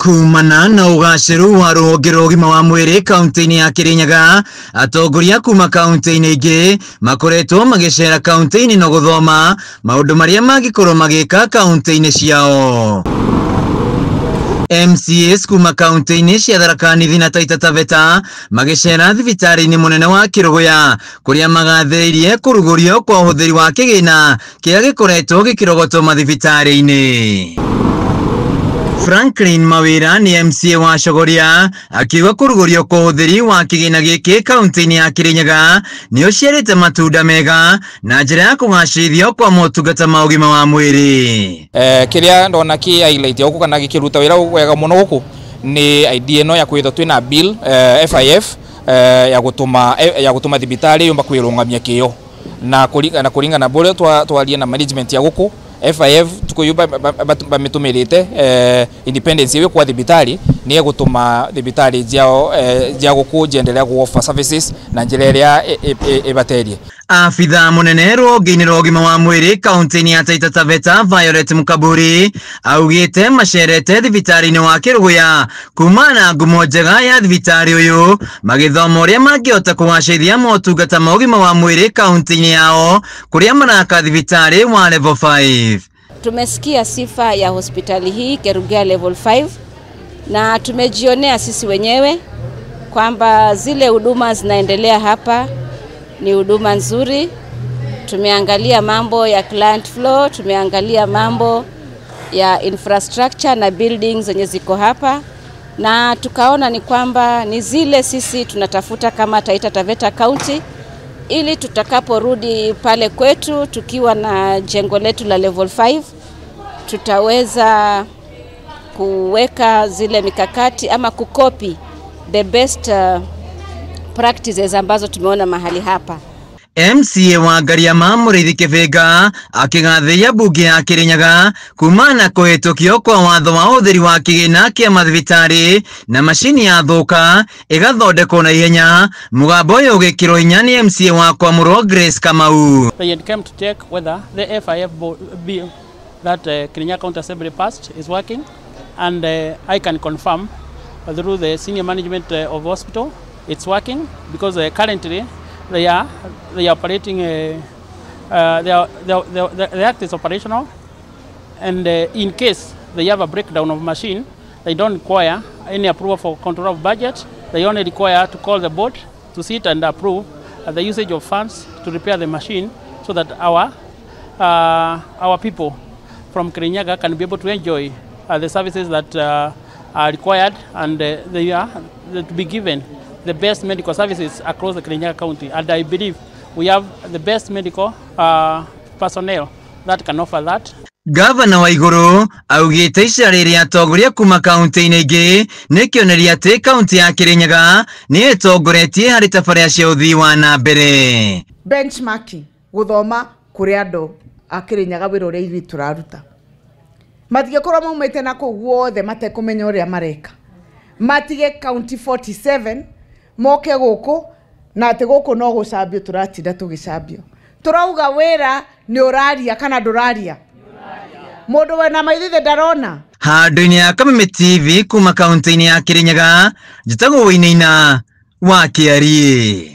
Kumana na ũgacĩru wa rũhonge rwa ũgima wa mwĩrĩ kaunti-inĩ ya Kirinyaga, atongoria kuma kaunti-inĩ ingĩ makoretwo magĩcera kaunti-inĩ na gũthoma maũndũ marĩa mangĩkorwo magĩka kaunti-inĩ ciao. MCAs kuma kaunti-inĩ cia Tharaka Nithi na Taita Taveta magĩcera thibitarĩ-inĩ mũnene wa Kĩrũgũya kũrĩa magathĩrĩirie kũrugũrio kwa ũhũthĩri wa kĩgĩna kĩrĩa gĩkoretwo gĩkĩrogotwo mathibitarĩ-inĩ. Franklin Mawira ni MCA wa Chogoria akiuga kũrugũrio kwa ũhũthĩri wa kĩgĩna gĩkĩ kaunti-inĩ ya Kirinyaga nĩ ũciarĩte matunda mega na njĩra ya kũgacĩrithio kwa motungata ma ũgima wa mwĩrĩ. Kiria ndona ki highlight ya guku kana gikiruta wira wega muno guku ni idea ino ya kwithwo twina bill FIF ya gutuma thibitari yumba kwirungamia kiyo na kuringana buria twaria na management ya guku FIF tukuyumba bamitumirite independence iwe kwa thibitari ni egutuma thibitari jiao jia guku jiendelea ku offer services na njira iria ibaterie. Afitha munene rũhonge-inĩ rwa ũgima wa mwĩrĩ kaunti-inĩ ya Taita Taveta Violet Mukaburi augĩte macerete thibitarĩ-inĩ wa Kĩrũgũya kuma na ngumo njega ya thibitarĩ ũyũ magĩthoma ũrĩa mangĩhota kũgacĩrithia motungata ma ũgima wa mwĩrĩ kaunti-inĩ yao kũrĩa maraka thibitarĩ wa level 5. Tumesikia sifa ya hospitali hii Kerugoya level 5 na tumejionea sisi wenyewe kwamba zile huduma zinaendelea hapa ni huduma nzuri. Tumeangalia mambo ya client flow, tumeangalia mambo ya infrastructure na buildings zenye ziko hapa, na tukaona ni kwamba ni zile sisi tunatafuta kama Taita Taveta County ili tutakaporudi pale kwetu tukiwa na jengo letu la level 5 tutaweza kuweka zile mikakati ama kukopi the best practices ambazo tumeona mahali hapa. MCA wa Ngariama Mũrĩithi Kĩbĩnga akĩgathĩria mbunge ya Kirinyaga kumana kũhĩtũkio kwa watho wa ũhũthĩri wa kĩgĩna kĩa mathibitarĩ na macini ya thũka ĩgathondekwo na ihenya. Mũgambo ũyũ ũgĩkĩrwo hinya nĩ MCA wa Kwamũrwo Grace Kamau. They had come to check whether the FIF bill that Kirinyaga County Assembly passed is working, and I can confirm through the senior management of hospital it's working, because currently they are operating. The act is operational, and in case they have a breakdown of machine, they don't require any approval for control of budget. They only require to call the board to sit and approve the usage of funds to repair the machine, so that our people from Kirinyaga can be able to enjoy the services that are required, and they are to be given the best medical services across the Kirinyaga County. And I believe we have the best medical personnel that can offer that. Gavana wa Iguru augĩte icera rĩrĩa atongoria kuma kaunti-inĩ ingĩ nĩ kĩonereria atĩ kaunti ya Kirinyaga nĩ ĩtongoretie harĩ tabarĩra cia ũthii wa na mbere. Benchmarking gũthoma kũrĩ andũ a Kirinyaga wĩra ũrĩa ithuĩ tũraruta, matigĩkorwo maumĩte na kũu guothe matekũmenya ũrĩa mareka, matige county 47 moke gũkũ na atĩ gũkũ no gũcambio tũratinda tũgĩcambio. Tũrauga wĩra nĩ ũraria kana ndũraria? Mũndũ wena maitho ndarona. Handũ-inĩ ya Kameme TV kuma kaunti-inĩ ya Kirinyaga, njĩtagwo Wainaina wa Kĩariĩ.